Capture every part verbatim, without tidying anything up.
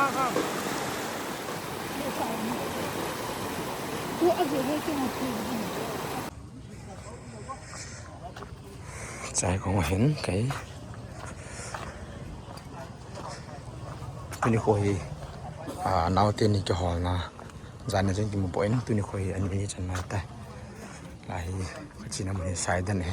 Chai kong hin kai. Tuni kho hi, a, naote ni kiholna. Jan ni jong kimu poi, tuni kho hi ani ni chan mai tai. Lai hi, kachina mun hi Saidan hi.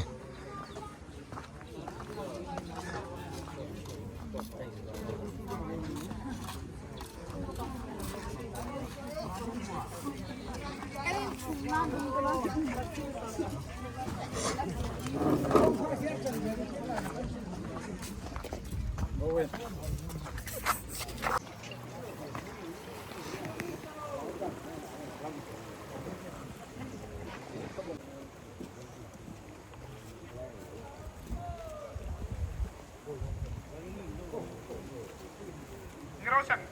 Zero seven.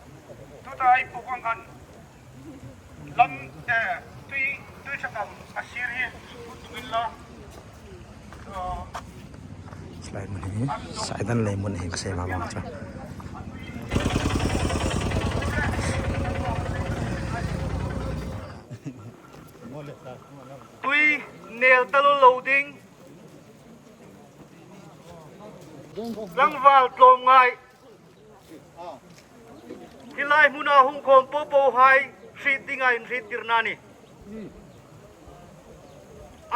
Tuta ipu kong khan lam, eh, tui, tui sakam asir hi. Tungin la. Slide mun hi, Saidan lei mun hi, kasei ma bang cha. Tui nel talou lou ding. Tlangval tlom ngai. Hilai muna hung khom popo hai, hriet dinga in hriet tirna ni.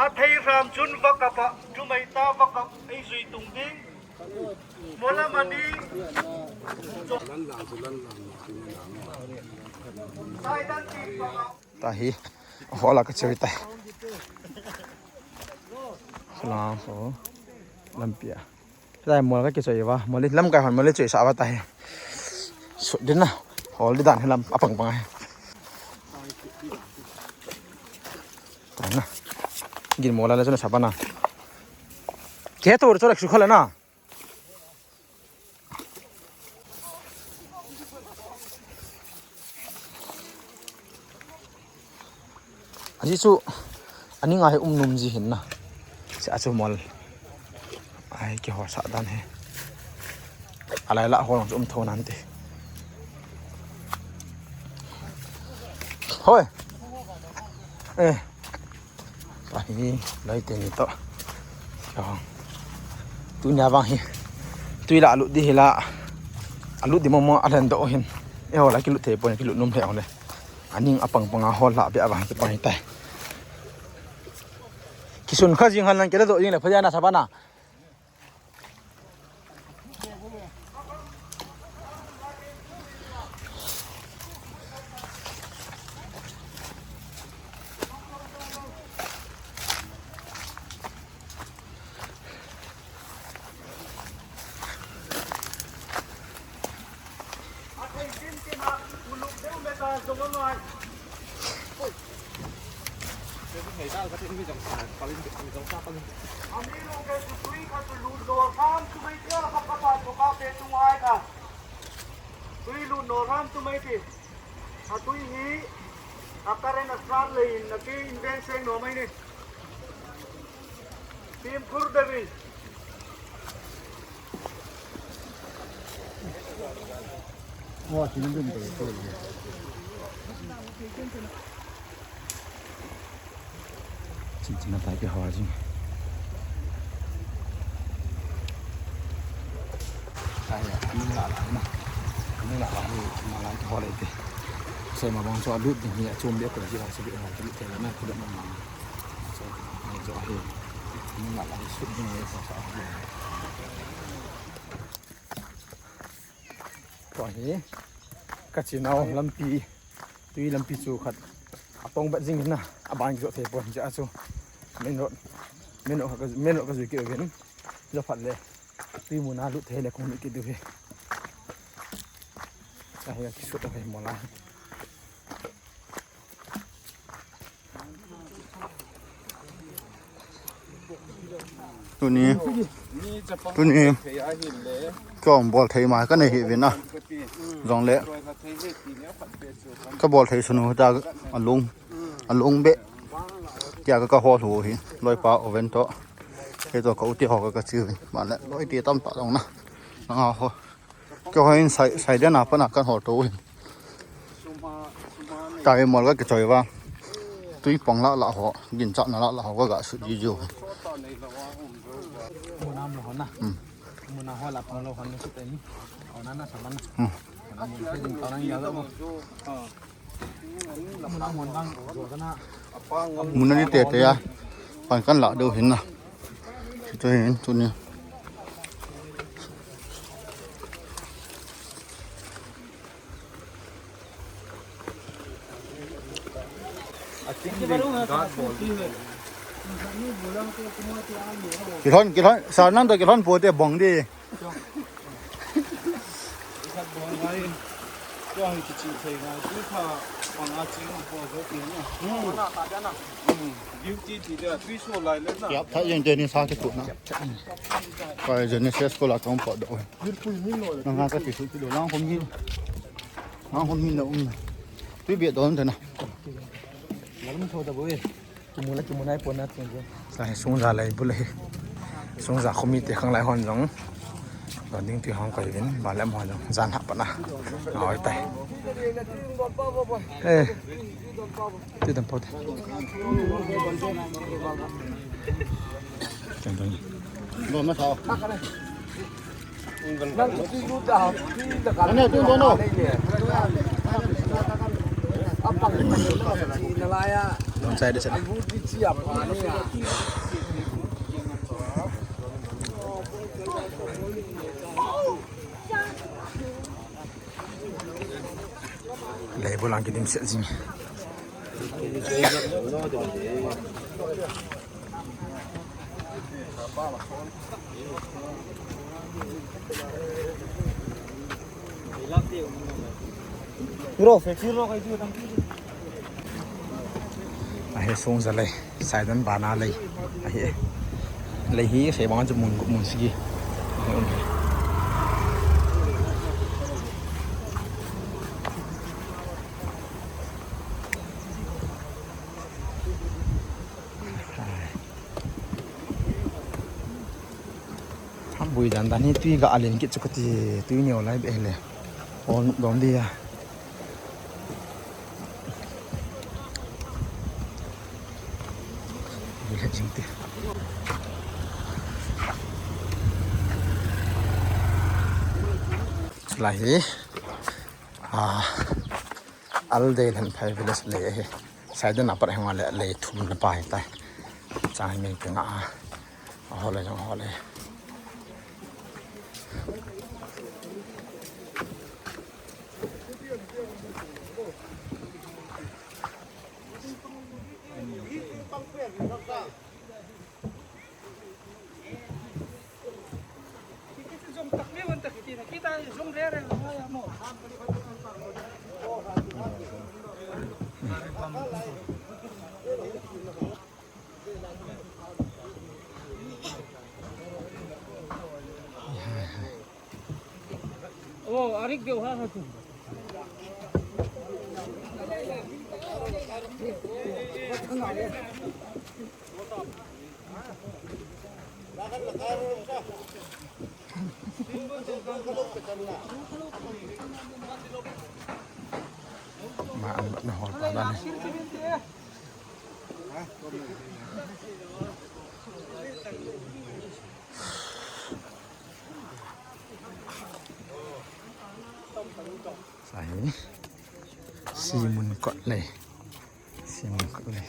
A thei hram chun vakap a, thumai ta vakap ei zui tung ding. Molam ani. Saidan ti panga. Tahi, hola ka choi tai. Lang ho, lampi a. Lai mol ka kichoi va, mol lam kai hon mol choi sa va tahi. Sut din na, hol di dan hi lam apang pang ahi. Tahi na, gin mol la chun sa va na. Ke to choi su khala na. Aji chu, ani ngai um num ji hin na. Sia chu mol. Ai, kihol sa dan hi. Alai la hol chu um tho nan te. Hoi. Eh. Ahi, lai te ni to. Yo. Tunia vang hi. Tui la lut di hi la. Alut di momo a hlen doh hin. Eiho la kilut thei pon kilut num thei le. Aning apang panga hol la be avang kipang hi tai. Kisun kha jing han lang kila doh jing le phaja na sa va na. Tui lut no ram tu mai ti. A tui hi a current a start le in na ke in veng seng no mai ni. Tim khur de vin. Wa, tin dum de ko. Chin chin a tai kihol jing. Ai, ani la la na. Ani la la hi, ma la kihol le te. Sei ma bang chu alut ding hi, achom be ko ji la, sei be ko ji te la na, ko le ma ma. So, ani jo hi. Ani la la hi, sut ding hi, sa sa hi. Tua hi, ka chinau lampi, tui lampi chu khat apong bat jing na, abang jo thei pon ja chu. Main road, main road ka, main road ka jui kit uvin, jo phat le, tui muna lut thei le kong lut kit diu hi. Ahi, ka kisut a kai mola. Tuni, tuni, kong bol thei ma ka nei hi vin a. Jong le, ka bol thei sunu ta alung, alung be. Tia ka, ka hol hu hi, loi pa oven to. Ke to ka u ti ho ka, ka chi vin. Ma le, loi ti tam ta jong na. Na ho. Keiho hin sai, sai den a pat na kan hol to hin. Tai mol ka kichoi va. Tui pang la la ho, ginchatna la la ho ka ga sut ji jo. Munam lo hon na. Hmm. Muna ho la pang lo hon na sut ni. Au na na sa ban. Hmm. Muna mun se ding tau na ya lo. Muna mun bang jo ka na. Muna ni te te ya. Pan kan la do hin na. Sut hin tu ni. Kilhon, kilhon, sa nang to kilhon po te bong di. Yap, tha jeng te ni sa ke tu na. Ka Genesis ko la kong po do. Nang ha ka ti su ti do lang hom hin. Nang hom hin la um na. Tui bia don ta na. Nalum tho ta bo e. Kimu la kimu nai pon na tin je. Lai sung ja lai bu lai. Sung ja khomi te khang lai hon jong. Don ding ti hong koi vin. Ba lem hon jong. Jan ha pa na. Ngoi tai. Eh. Ti dam po te. Don ma sao. Lei bu lang kidim sia jing. Ahi sung ja lei, saidan bana lei. Ahi. Lei hi sei bang chu mun mun sigi. Ham bui dan dan hi tui ga alen kit chu kati, tui neo lai be le. Ol dom dia. Bui le jing ti. Lai hi. Ah. Aldei Lhanphai village lei ahi. Saidan a pat hung a le lei thum na pa hi tai. Chang hi mi te nga a. A ho le jong ho le. Oh, arik beu ha ha tu. Ma an na hol pa dan. Sa hi. Simun kot lei. Simun kot lei.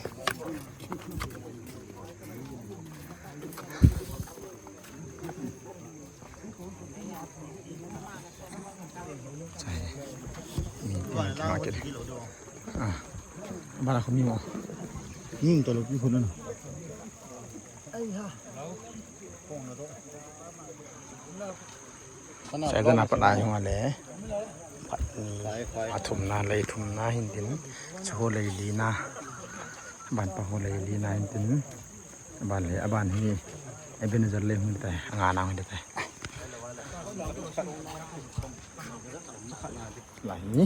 Sa hi. Mi pi market. Ah. Bala ko mi mo. Ni to lo ki ko na. Ai ha. Saidan a pat a hung a le. Pat ni, a thumna, lei thumna hin tin. Chu ho lei lina. Ban pa ho lei lina hin tin. Ban lei, a ban hi. Ebenezer lei hung tai, a nga na hung tai. Lai ni.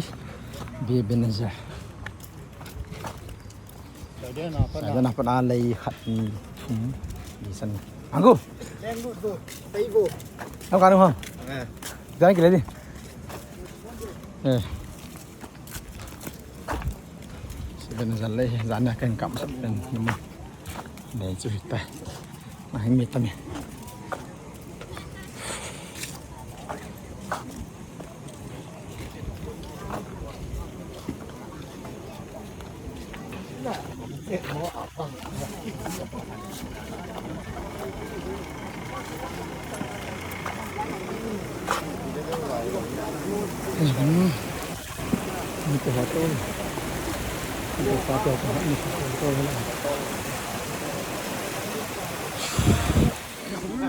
Bi Ebenezer. Saidan a pat a lei khat ni thum ni san. Angu. Taibu. Taibu. Ang kanu ha. Eh. Jangan kira ni. Eh. Ven jan lei, jan na kan kam sap pen. Nei chu hita. Na hing mi tami.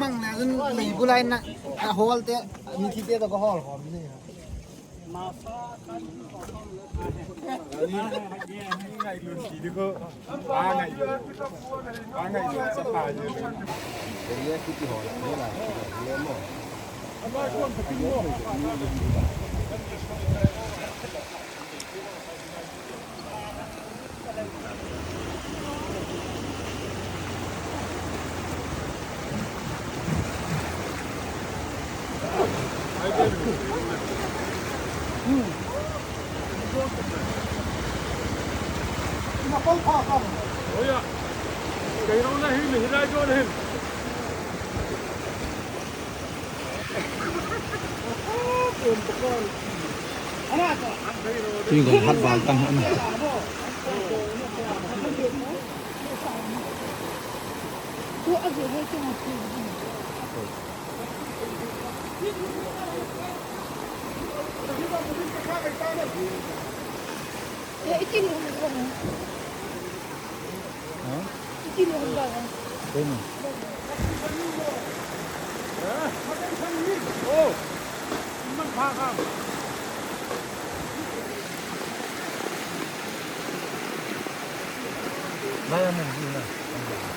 Mang na jun lei bulai na, a hol te, mi thi te to ko hol hol ni. Tui gol hat val tang hana. Ha?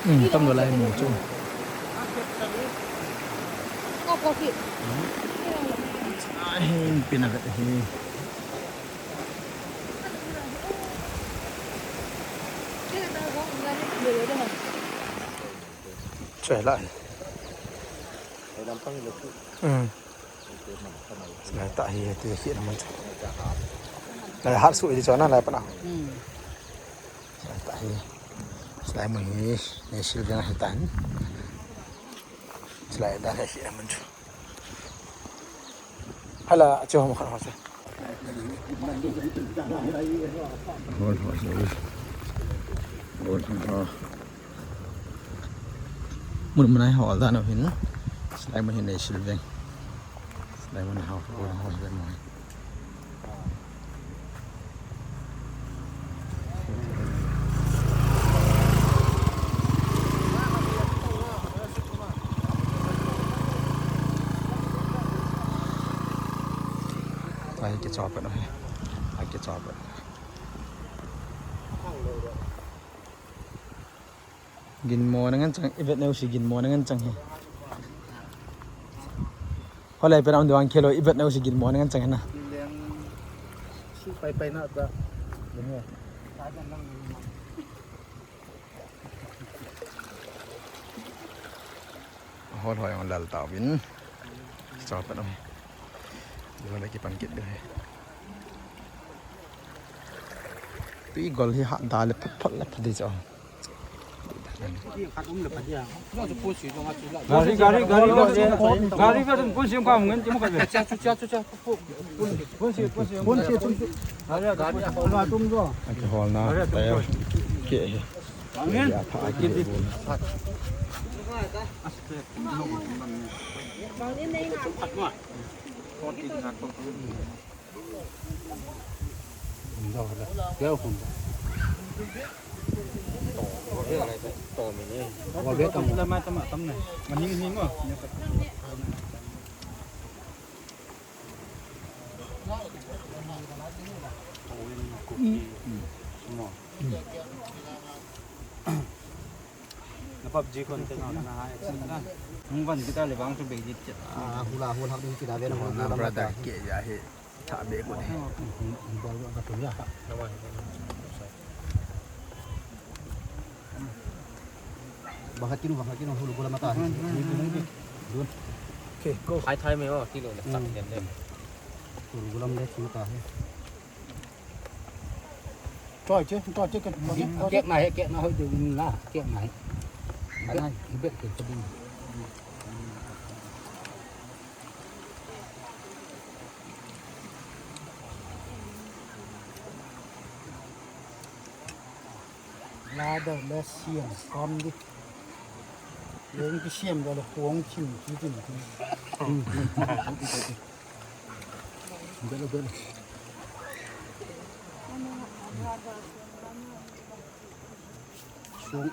Hmm, tam lo lai mu chu. Ai, pina vet hi. Choi la. Hmm. Lai ta hi, ti hi na man. Lai hat su di chona lai pana. Hmm. Lai ta hi. Lai mun hi, nei sil veng hi tan. Lai ta hi, na man chu. Hala, chu mo khan ho chu. Hol ho, hol. Hol ho. Mun mun ai hol dan hin. Lai mun hin nei sil veng. Lai mun ho, hol ho, hol mo. Ai, kichop pen ahi. Ai, kichop pen. Ginmo na ngen chang, i vet neu si ginmo na ngen chang hi. Holai pen a um ding vang khelo, i vet neu si ginmo na ngen chang hi na. Leng su pai pai na ta. Leng he. Hol hoi ang lal tauvin. Chop pen ahi. Hol le kipan kit ding ahi. Tui gol hi hat da le phat phat le phat di chu. Gari, gari, gari, gari, gari, gari, pun sim kam ngen, timu ka be. Cha, cha, cha, cha, cha, pun, pun, pun sim, pun sim. Gari, gari, gari, tum jo. Aki hol na, tayo. Ke. Ngen. Ya, pha, aki. Pun. Na PUBG content na, na ha, et cetera. Hung van kita le bang chu bei dit chet. Ah, hula, hula, hula, kita ve na, hula, brother, ke ya he. Tha be ko de. Bang hat kinu, bang hat kinu, hulu gula mata. Dun. Okay, go. Thai, thai me o, kilo le tak den de. Hulu gula mata he. Toi che, toi che, ke, toi che. Kek na he, kek na hoi de na, kek na he. Bek, bek ke ko ding. Lada le siam kom di. Leng ki siam da le huang chin ki tin ki. Belo, belo. Suang.